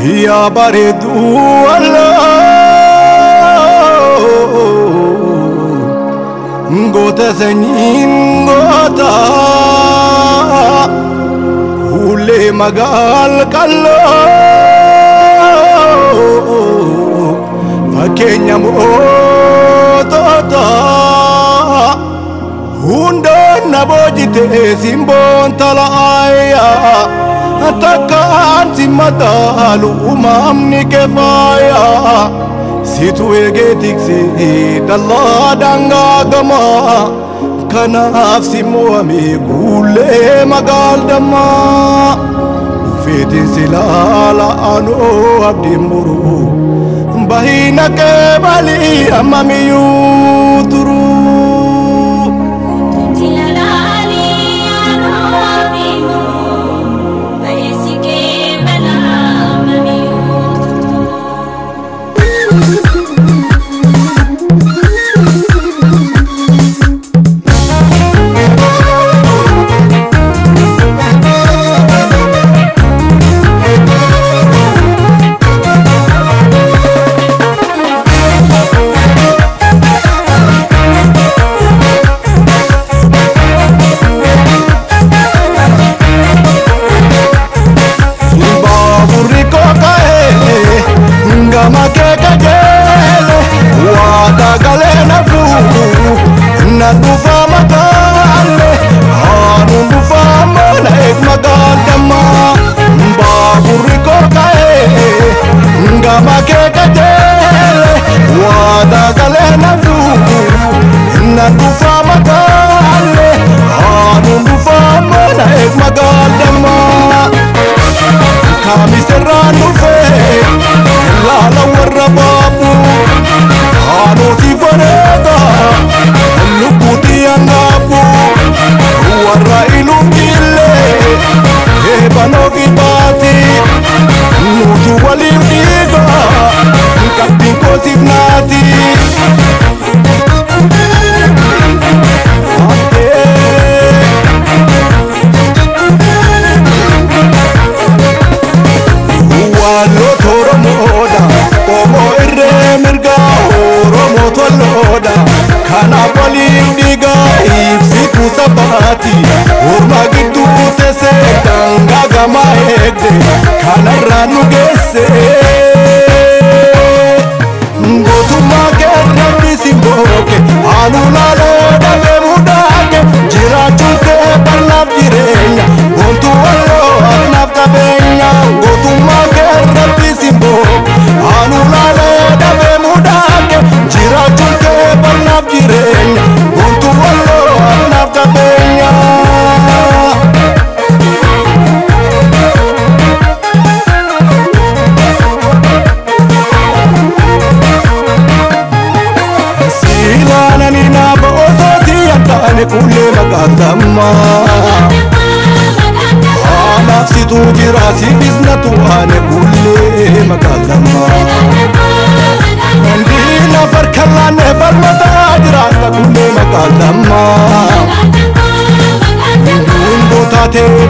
Yaa bareedduu Allah goota sanyiin goota hullee magaal qalloo fakkeenya mootota hundaan na boojite simboon tala'aayaa takkaan si madaalu uumamni kefaayaa situ eegee tiksee dallaa daangaa gamaa kanaaf si mo'ame kuullee magaal dammaa dhufeetiin si laala anoo abdiin muru bahina qeebalii ammamiyyuu turu. Kanarraa nu geesse gootummaa keerratti si booke anuu laalee dhabee mudaake jiraachuun kee bal'aaf jireenya boontuu walloo anaaf qabeenya gootummaa keerratti si booke anuu laalee dhabee mudaake jiraachuun kee bal'aaf jireenya boontuu walloo anaaf qabeenya. Kuulee magaalammaa anaaf situ jira siifis natu ane kuulee magaalammaa Diina farkallaanne falmataa jiraata kuulee magaalammaa Hundoo taatee